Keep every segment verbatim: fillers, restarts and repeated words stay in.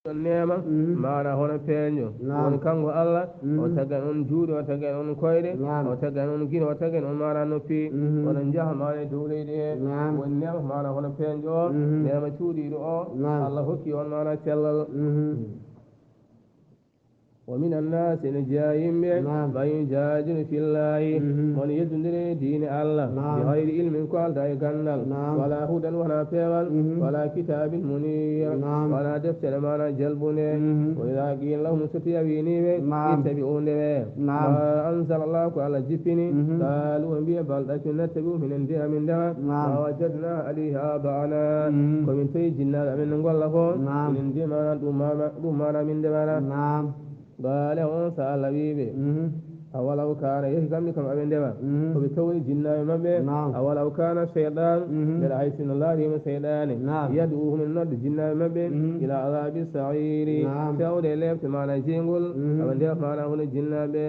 Neema, maana hono peeño. Woni kanko Allah, o tagan on juuɗe, o tagan on koyɗe, o tagan on gite, o tagan on maana noppi. Onon njaha maana e dow leydi he. Woni neema maana hono peeño o, neema cuuɗiiɗo o, Allah hokki on maana cellal. ومن الناس, ene jeyaa yimɓe, من يجادل في الله, won yeddondire e diine Allah, بغير علم, ko aldaa e ganndal, ولا هدى, wonaa peewal, ولا كتاب منير, wonaa deftere maana jalbunde. وإذا قيل لهم, so tawii a wiinii ɓe, اتبعوا, ndewee, ما أنزل الله, ko Allah jippini, قالوا, ɓe mbiya, بل, ɗaccu, نتبع, minen ndewa, min ndewa, ما وجدنا عليه آباءنا, ko min tawi jinnaaɓe amen no ngolla ko, minen ndewa maana ɗum, maana ɗum maana min ndewata. Qaala, on so Allah wii ɓe, أولو كان, yehii kamɓe kam aɓe ndewa, ko ɓe tawri jinnaaɓe maɓɓe, أولو كان الشيطان, mbela hay sinno laariima seyɗaane, يدعوهم, ene nodda jinnaaɓe maɓɓe, إلى عذاب السعير, fewde e leepte maana jeyngol, aɓe ndewa maana hono jinnaaɓe.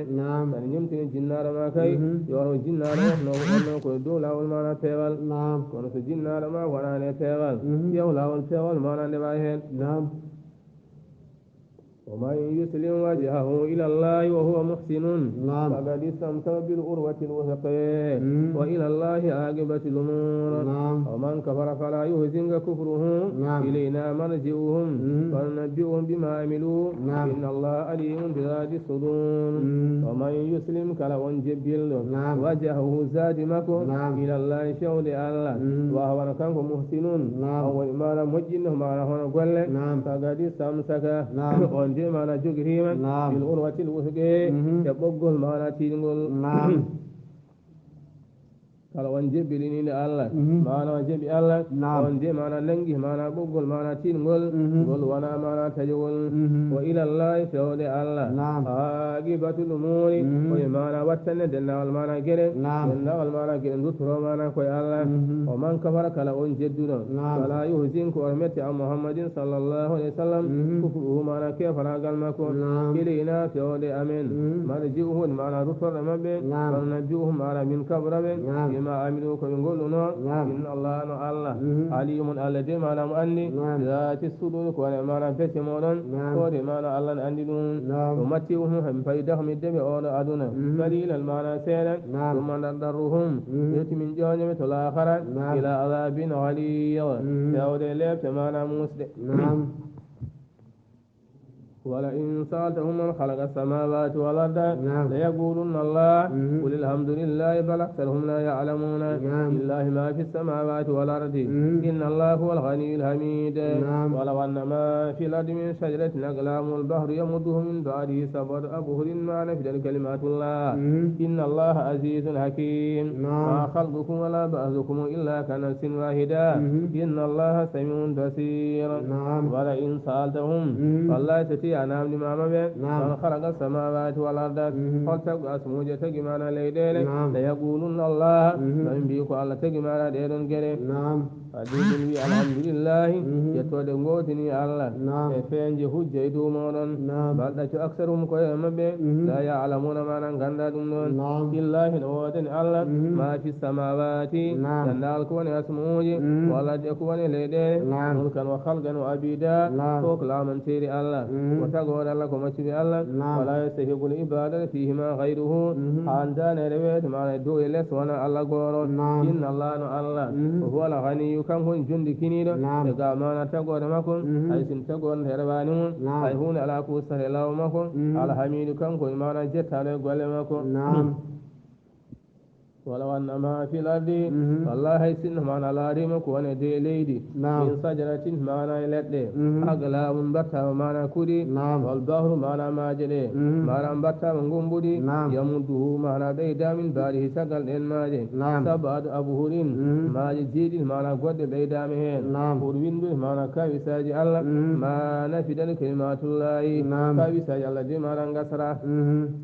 Tan ñemtini jinnaaɗo ma kay, yo o jinnaaɗo o, no wonno ko e dow laawol maana peewal. Kono so jinnaaɗo ma wonaani e peewal, ƴeew laawol peewal maana ndewa heen. ومن يسلم وجهه إلى الله وهو محسن فقد استمسك بالعروة الوثقى وإلى الله عاقبة الأمور. ومن كفر فلا يحزنك كفره إلينا مرجعهم فننبئهم بما عملوا إن الله عليم بذات الصدور. ومن يسلم, kala on jebbilɗo, وجهه, zaati makko, إلى الله, fewde Allah, وهو, kanko, محسن, on woni maana moƴƴinɗo maana hono golle, فقد استمسك, on de maana jogitiima, بالعروة الوثقى, e ɓoggol maana tiiɗngol. Kala on jebbiliniinde Allah, maana o jeɓi Allah, on de maana nanngi maana ɓoggol maana tiiɗngol, ngol wonaa maana taƴowol. وإلى الله, fewde Allah, عاقبة الأمور, ko e maana wattande denndaangal maana geɗe, denndaangal maana geɗe nduttoroo maana ko e Allah. ومن كفر, kala on jedduɗo, فلا يحزنك, oto mette, an Muhammadin sallallahu alayhi wa sallam, كفره, maana keefaraagal makko, إلينا, fewde amen, مرجعهم, woni maana ruttorɗo maɓɓe, فننبئهم, maana min kabra ɓe, بما عملوا, ko ɓe ngollunoo. إن الله, no Allah, عليم, Allah de maana mo anndi, بذات الصدور, ko woni maana becce mooɗon, ko de maana Allah ne anndi ɗum. نمتعهم, en paydahum, idde ɓe oo ɗo aduna, قليلا, maana seeɗa, ثم نضطرهم, ɓe min ƴooña ɓe to laakhara, إلى عذاب غليظ, fewde leepte maana muusɗe. ولئن سألتهم من خلق السماوات والأرض ليقولن الله قل الحمد لله بل أكثرهم لا يعلمون. لله ما في السماوات والأرض إن الله هو الغني الحميد. ولو أن ما في الأرض من شجرة أقلام والبحر يمده من بعده سبعة أبحر ما نفدت كلمات الله إن الله عزيز حكيم. ما خلقكم ولا بعثكم إلا كنفس واحدة إن الله سميع بصير. ولئن سألتهم, wallahi, so tawii a naamndiima ɓe, من خلق السماوات والأرض, hol tagɗo asmuuji, tagi maana leyɗeele, ليقولن الله, ɓe mbiyi ko Allah tagi maana ɗee ɗoon geɗe. Hadiisin wi, alhamdulillahi, yettooɗe ngootini Allah e feeñde hujja e dow mooɗon. Bal ɗaccu, aksaruhum, ko e maɓɓe, la ya'lamuuna, maana nganndaa ɗum ɗoon. Lillahi, no woodani Allah, ma fi samaawaati, denndaangal ko woni e asmaanuuji, wal ardi, e ko woni e leyɗe, mulkan wa khalqan wa abida, fof ko laamanteeri Allah, ko tagoore Allah, ko maccuɓe Allah, wala yastahiqul ibadata fihima ghayruhu, haandaani e reweede, maana e dow e les, wonaa Allah gooto. Inna Allah, no Allah, huwa al-ghaniyyu, kanko woni jonɗi kiniiɗo, e ga maana tagoore makko, hay sin tagoore nde rewaani mum, hay huunde alaa ko ustata e laawol makko, al-hamiidu, kanko woni maana jettaaɗo e golle makko. Walaw anna ma fil ardi, wallahi, hay sinno maana laariima ko woni e dow leydi, min sajaratin, maana e leɗɗe, aqlaamun, mbaɗtaama maana kuɗi, wal bahru, maana maaje ɗe, maana mbaɗtaama ngombuɗi, yamudduhu, maana ɓeydaama, min ba'dihi, caggal ɗeen maaje, sab'atu abhurin, maaje jeeɗiɗi, maana goɗɗe ɓeydaama heen, pour winndude, maana kawisaaji Allah, ma nafidat kalimatullahi, kawisaaji Allah de maana ngasataa.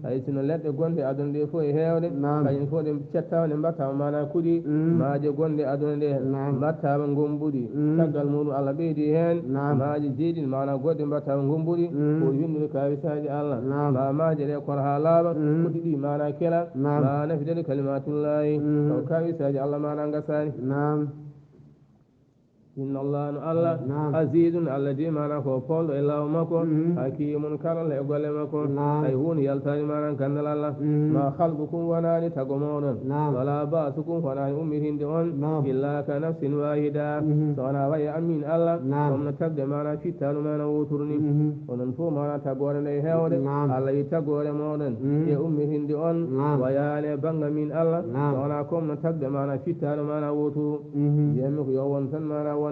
Hay sinno leɗɗe gonɗe aduna ɗe fof e heewde, kañum fof ɗe cettaama, ɗe mbaɗtaama maana kuɗi, maaje gonɗe aduna ɗe mbaɗtaama ngombuɗi, caggal muɗum Allah ɓeydi heen maaje jeeɗiɗi, maana goɗɗe mbaɗtaama ngombuɗi, pour winndude kawisaaji Allah, ma maaje ɗe kora haa laaɓa, ko ɗiɗi maana kela, ma nafidat kalimatullahi, taw kawisaaji Allah maana ngasaani. Inna Allah no Allah, azizun, Allah de mana ko polɗo e law makko, hakimun, karallo e golle makko. Hay hunde yaltani mana gandal Allah. Ma khalqukum, wonani tago moɗon, wala ba'thukum, wonani ummitinde on, illa ka nafsin wahida, so wona waye amin Allah, comme no tagde mana fittanu mana woturu ni. Onon fof mana tagore nde hewde, Allah yi tagore moɗon e ummitinde on, wayani e banga min Allah, so wona comme no tagde mana fittanu mana woturu. Mbiyatmi ko yo won tan mana wona.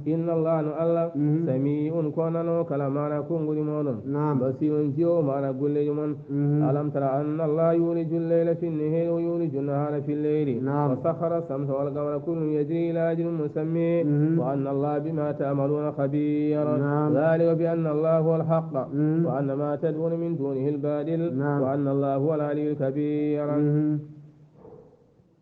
Inna Allah no Allah, sami'un, ko nano kala mana konguri moɗon. Basirun, jiwo mana golleji mon. Alam tara anna Allah yuliju leyla fi nnahari wa yuliju nnahara fi lleyli. Wa sakhara shamsa wal qamara kullun yajri ila ajalin musamma. Wa anna Allah bima ta'maluna khabir. Dhalika bi anna Allah huwa al-haqq. Wa anna ma tad'una min dunihi al-batil. Wa anna Allah huwa al-aliyyu al-kabir.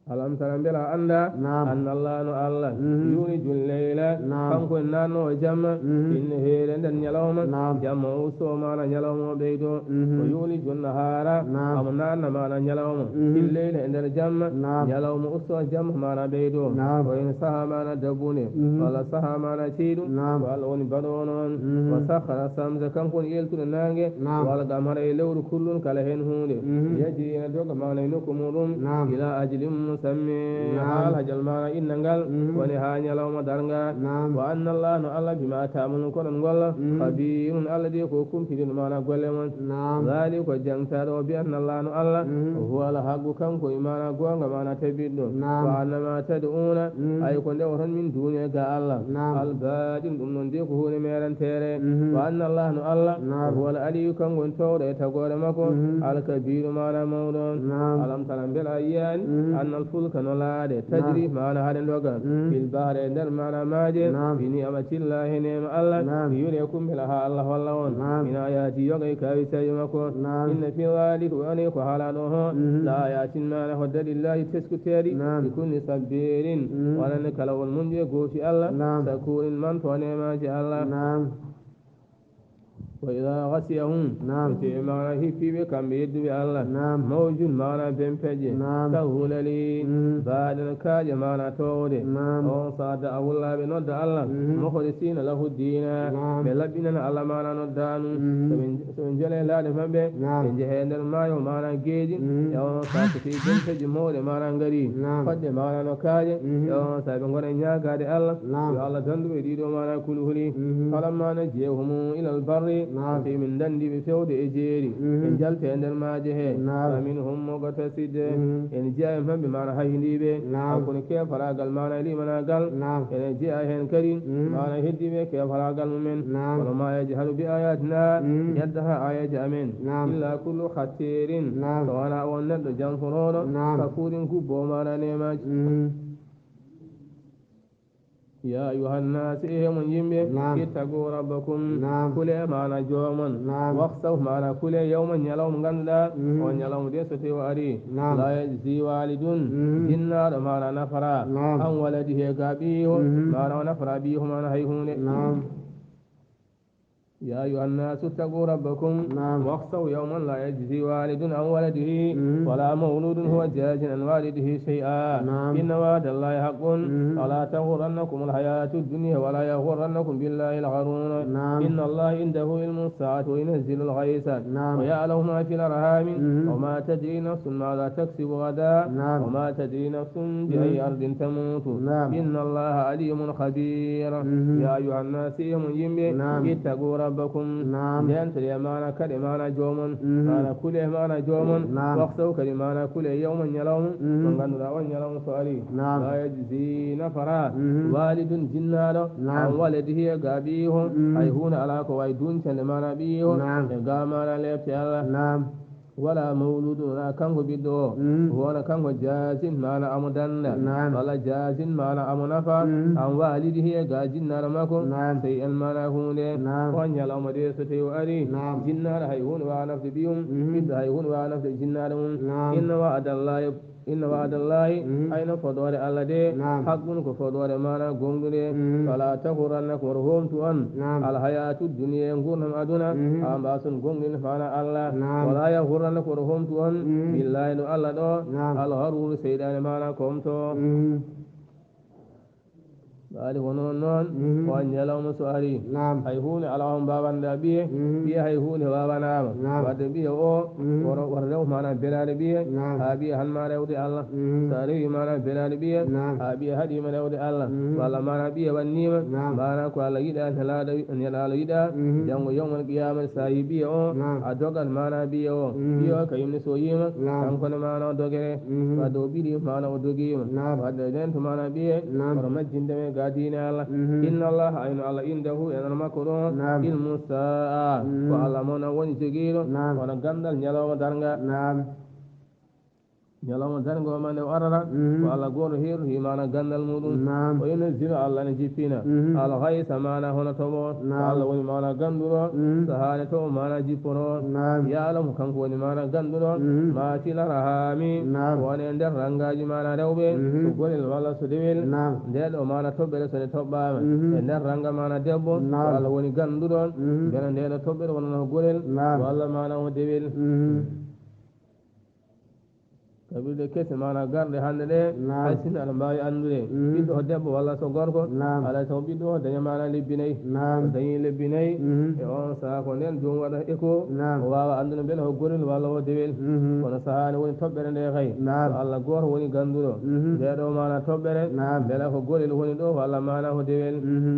Alam tara, mbela a annda? Anna Allah no Allah. Yuliju leyla, kanko en nanno jamma. Inna heere nden ñalawma. Jamma o usto mana ñalawma o ɓeydo. O yuliju nahara, amo nanna mana ñalawma. Illeyla e nder jamma. Ñalawma usto jamma mana ɓeydo. O en saha mana dabbunde. Walla saha mana ceydu. Ko Allah woni baɗowo noon. Wa sakhara shamsa, kanko woni eltuɗo nange. Wal qamara e lewru, kullun, kala hen hunde. Yajri, ina doga mana e nokku muɗum. Ila ajalin musamma, ha alhajal mana inna ngal. Woni ha ñalawma darga. Wa anna Allah no Allah bima ta'maluna, ko onon ngolla. Khabirun, Allah de ko kumpidiɗo mana golle mon. Dhalika, ko jangtaɗo o, bi anna Allah no Allah. Huwa al-haqqu, kanko e mana gonga mana tabitɗo. Wa anna ma tad'una, ay ko ndewoton min duni e ga Allah. Al-batil, ɗum noon de ko hunde merantere. Wa anna Allah no Allah. Huwa al-aliyyu, kanko woni towɗo e tagore makko. Al-kabiru, mana mawɗo. Alam tara, mbela a yiyani? Anna al-fulka, no laaɗe, tajri, mana haɗe doga. Fil bahri, e nder mana maaje. Bi ni'matillahi, e neema Allah. Yure kumbela ha Allah holla on. Min ayati, yoga e kawisaji makko. Inna fi dhalika, woni ko haala ɗo ho. La ayatin, mana hujja, lillahi, teskuteeɗi. Li kulli sabbirin, wonande kala on muñɗo e goofi Allah. Shakurin, manto neemaji Allah. Wa idha ghashiyahum, so tawi mana hippiɓe kamɓe yedduɓe Allah. Mawjun, mana bempeƴƴe. Ka hulali, baɗen kaaƴe mana towde. On sa da'awullahi, ɓe nodda Allah. Mukhlisina lahu dina, ɓe laɓɓinana Allah mana noddanu. So ɓe so ɓe jole laaɗe maɓɓe, ɓe njehe nder maayo mana geeji. E on sa so tawi bempeƴƴe mawɗe mana ngari, fodde mana no kaaƴe. E on sa ɓe ngona ñaagade Allah, yo Allah dandu ɓe ɗiɗo mana kulhuli. Falamma najjahum ila al-barri, so tawi min dandi ɓe fewde e jeeri, ɓe njalta e nder maaje he. Fa minhum muqtasid, ene jeya e maɓɓe mana hayhindiɓe. Hakkunde kefaragal mana e limanaagal, ene jeya hen kadi mana heddiɓe kefaragal mumen. Kono ma yajhadu bi ayatina, yeddata ayaji amen. Illa kullu khattirin, so wona on neɗɗo janforoɗo, kafurin, gubbo mana neemaji. Ya ayuha nnas, e mon yimɓe, ittaqu rabbakum, kule mana joomon. Wakhshaw, mana kule, yawman, ñalawma ganduɗa, o ñalawma de so tawi o ari, la yajzi walidun, jinnaɗo mana nafara, an waladihi, ga ɓiyo, mana o nafara ɓiyo mana hay hunde. Ya ayuha nnasu ttaqu rabbakum, wakhshaw yawman la yajzi walidun an waladihi, wala mawludun huwa jazin an walidihi shay'a. Inna wa'da Allahi haqqun, fala taghurrannakum alhayatu dunya wala yaghurrannakum billahi algharur. Inna Allaha indahu ilmu sa'ati wa yunazzilu alghaytha wa ya'lamu ma fil arhami wa ma tadri nafsun madha taksibu ghada wa ma tadri nafsun bi ayyi ardin tamutu. Inna Allaha alimun khabir. Ya ayuha nnas, e mon yimɓe, ittaqu rabbakum. Ndentore mana kaɗe mana joomon, mana kule mana joomon. Wakhshaw, kadi mana kule yawman, ñalawma, mo ganduɗa on ñalawma so ari, la yajzi, nafara, walidun, jinnaɗo, an waladihi, ga ɓiyiho, hay hunde ala ko wawi duncande mana ɓiyiho e ga mana lepte Allah. Wala mawludun, wona kanko ɓiɗɗo o, wona kanko jazin, mana amo danda, wala jazin, mana amo nafa, an walidihi, e ga jinnaɗo makko, shay'an, mana hunde. On ñalawma de so tawi o ari, jinnaɗo hay hunde wawa nafde ɓiyum, ɓiɗɗo hay hunde wawa nafde jinnaɗo mum. Inna wa'dallahi Inna wa'dallahi, ayno fodoore Allah de, haqqun, ko fodoore mana gonɗude. Fala taghurrannakum, woto homtu on, alhayatu dunya, ngurnam aduna, ha mbason gonɗinde mana Allah. Wala yaghurrannakum, woto homtu on, billahi, no Allah ɗo, algharur, seyɗane mana ko omto. Ɓaali ko noon noon, ko ñalawma so ari. Naam. Hay huunde alaa on mbaawanɗaa ɓiye, ɓiye hay huunde waawanaama. Naam. Wadde ɓiye o, woro, woro rew maana belaade ɓiye, haa ɓiye han ma rewde Allah. So a rewi maana belaade ɓiye, haa ɓiye haɗiima rewde Allah, walla maana ɓiye wanniima, maana ko Allah yiɗaa, nelaaɗo, nelaaɗo yiɗaa, janngo yawmal qiyaamati, so a yi ɓiye o, a dogat maana ɓiye o. Ɓiye o ka yimɓe so yiima, kanko ne maana o dogere, wadde o ɓiɗi maana o dogiima. Wadde nden to maana ɓiye, oto majjinde men ga diine Allah. Inna Allah, ayno Allah, indahu, e nana makko ɗo, ilmu sa'a, ko Allah mo na woni jogiiɗo, wona ganndal ñalawma darnga. Naam. Ñalawma darnga o ma nde o arata, ko Allah gooto heerti maana ganndal muɗum. Naam. O yunazzilu, Allah ne jippina, al ghaysa, maana hono toɓo. Naam. Allah woni maana gannduɗo, so haani toɓo maana jippoto. Naam. Ya'lamu, kanko woni maana gannduɗo, ma fil arhami, ko woni e nder rangaaji maana rewɓe, so gorel walla so dewel. Naam. Nde ɗo maana toɓɓere so nde toɓɓaama e nder ranga maana debbo, ko Allah woni gannduɗo, mbela nde ɗo toɓɓere wonano gorel walla maana o dewel. Kaɓirɗe kese maana garɗe hannde ɗe, hay sinno aɗa mbaawi anndude ɓiɗɗo ko debbo walla so gorko, alaa sago ɓiɗɗo o daña maana lebbi nayi. O dañi lebbi nayi, e on saha ko nden joom waɗa écho, o waawa anndude mbele ko gorel walla o dewel. Kono sahaani woni toɓɓere nde kay, ko Allah gooto woni gannduɗo. Nde ɗo maana toɓɓere, mbele ko gorel woni ɗo walla maana ko dewel.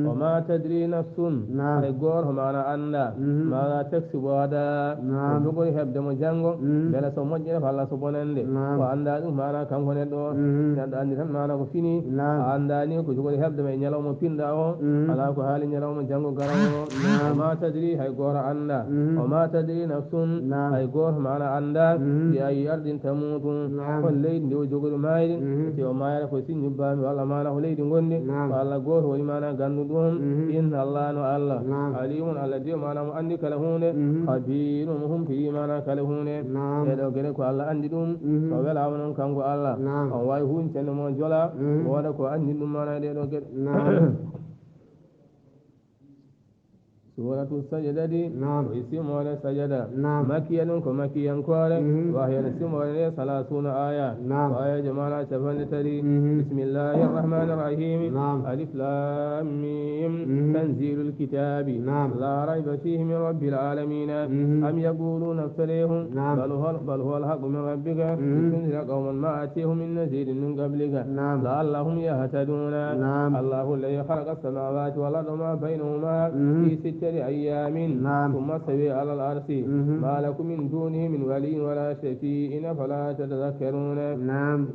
O ma tadri nafsun, hay gooto maana annda, maana taksibu gada, ko jogori heɓde mo janngo, mbele so moƴƴere walla so bonande. Ko annda ɗum maana kanko neɗɗo o. Neɗɗo anndi tan maana ko fini, a anndaani ko jogori heɓde mo e ñalawma pinɗa o, alaa ko haali ñalawma janngo garawo o. Ma tadri, hay gooto annda. O ma tadri nafsun, hay gooto maana annda, bi ayyi ardin tamutu, hol leydi ndi o jogori maayde, si o maayata ko si ñubbaami walla maana ko leydi ngonndi, ko Allah gooto woni maana ganndu ɗum. Inna Allah, no Allah, alimun, Allah diyo maana mo anndi kala huunde, khabirun, mo humpiti maana kala huunde. Ɗee ɗo geɗe ko Allah anndi ɗum, o welaama noon kanko Allah, on waawi huuncande mo jola, o waɗa ko anndi ɗum maana ɗee ɗo geɗe. Suratu Sajadati, ko e simoore Sajada. Makkiya ɗum ko makkiyankoore, wahya no simoore nde salasuna aya. Ko ayaji maana capanɗe tati. Bismillahi rahmani rahimi. Alif lam mim. Tanzilul kitabi. La rayba fihi min rabbil alamina. Am yaquluna iftarahu. Bal huwa, bal huwa alhaqqu min rabbika. Litundira qawman ma atihum min nazirin min qablika. La'allahum yahtaduna. Allahu alladhi khalaqa السماوات والأرض وما بينهما في ستة أيام ثم استوى على العرش ما لكم من دونه من ولي ولا شفيع أفلا تذكرون. Naam.